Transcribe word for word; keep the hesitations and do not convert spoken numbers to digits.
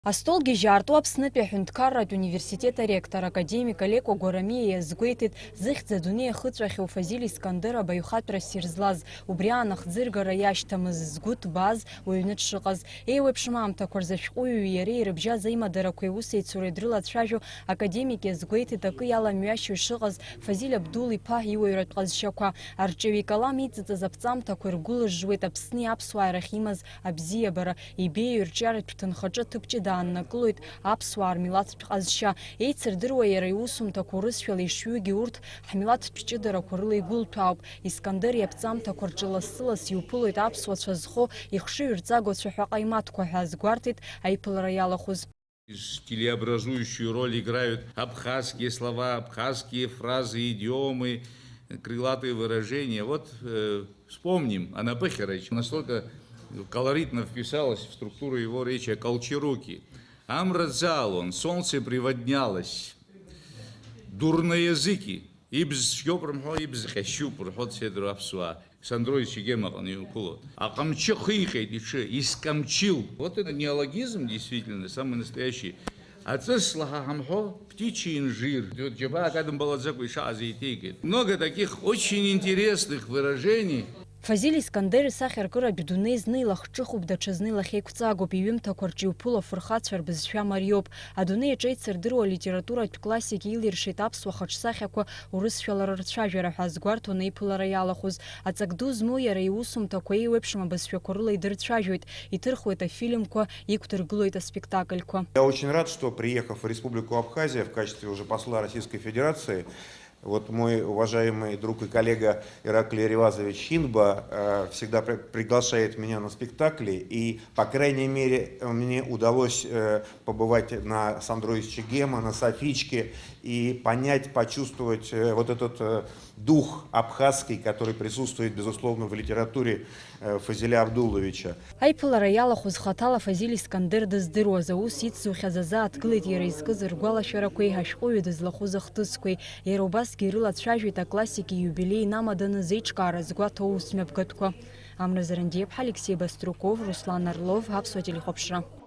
Астол гьежьаарту Аԥснытәи аҳәынҭқарратә университет аректор академик Алеко Гәарамиа иазгәеиҭеит, зыхьӡ адунеи ахыҵәахьоу Фазиль Искандер абаҩхатәра ссир злаз, убри аан ахӡыргара иашьҭамыз, згәы ҭбааз уаҩны дшыҟаз. Еиуеиԥшым аамҭақәа рзы ашәҟәыҩҩи иареи ирыбжьаз аимадарақәеи аусеицуреи дрылацәажәо, академик иазгәеиҭеит, акы иаламҩашьо ишыҟаз Фазиль Абдул-иԥа иуаҩратә ҟазшьақәа. Арҿиаҩы икалам иҵыҵыз аԥҵамҭақәа иргәылыжжуеит Аԥсни аԥсуааи рахь имаз абзиабара, ибеиоу ирҿиаратә ҭынхаҿы ҭыԥ ҷыда ааннакылоит аԥсуаа рмилаҭтә ҟазшьа. Еицырдыруа иара иусумҭақәа урысшәала ишҩугьы, урҭ ҳмилаҭтә ҷыдарақәа рыла игәылҭәаауп. Искандер иаԥҵамҭақәа рҿы лассы-ласс иуԥылоит аԥсуацәа зхоу ихшыҩрҵаго ацәаҳәа ҟаимаҭқәа ҳәа азгәарҭеит аиԥылара иалахәыз. Телеобразующую роль играют абхазские слова, абхазские фразы, идиомы, крылатые выражения. Вот, э, вспомним Анапы Херечи. Настолько колоритно вписалась в структуру его речи о Колчаруке. Амра дзаалон, солнце приводнялось. Дурноязыки. Ибз цәгьоуп рымҳәо, ибз ҟьашьуп рҳәо дцеит аԥсуаа. Сандрои Чегем аҟны иуԥыло. Аҟамчы хиҟьеит иҽы, искамчил. Вот это неологизм, действительно, самый настоящий. Аҵыс лаҳа ҳамҳәо, птичий инжир. Џьабаак адымбалаӡакәа ишааз еиҭеигеит. Много таких очень интересных выражений. Фазиль Искандер исахьаркыратә дунеи зны илахҿыхуп, даҽазны илахьеиқәҵагоуп, иҩымҭақәа рҿы иуԥыло афырхацәа рбызшәа мариоуп. Адунеи аҿы еицырдыруа алитературатә классик илиршеит аԥсуа хаҿсахьақәа урысшәала рырцәажәара ҳәа азгәарҭон аиԥылара иалахәыз. Аҵак ду змоу иара иусумҭақәа еиуеиԥшым абызшәақәа рыла идырцәажәоит, иҭырхуеит афильмқәа, иқәдыргылоит аспектакльқәа. Я очень рад, что, приехав в Республику Абхазия в качестве уже посла Российской Федерации, вот мой уважаемый друг и коллега Ираклий Ревазович Хинба, э, всегда при-, приглашает меня на спектакли, и, по крайней мере, мне удалось, э, побывать на Сандроевиче Гема, на Софичке и понять, почувствовать, э, вот этот, э, дух абхазский, который присутствует, безусловно, в литературе, э, Фазиля Абдулловича. Аиԥылара иалахәыз хаҭала Фазиль Искандер дыздыруаз, аус ицзухьаз азааҭгылеит иара изкыз ргәалашәарақәеи ашәҟәыҩҩы дызлахәыз ахҭысқәеи. Иара убасгьы ирылацәажәеит аклассик ииубилеи инамаданы зеиҿкаара згәаҭоу аусмҩаԥгатәқәа. Амра Зарандиаԥҳа, Алексей Баструков, Руслан Орлов, Аԥсуа телехәаԥшра.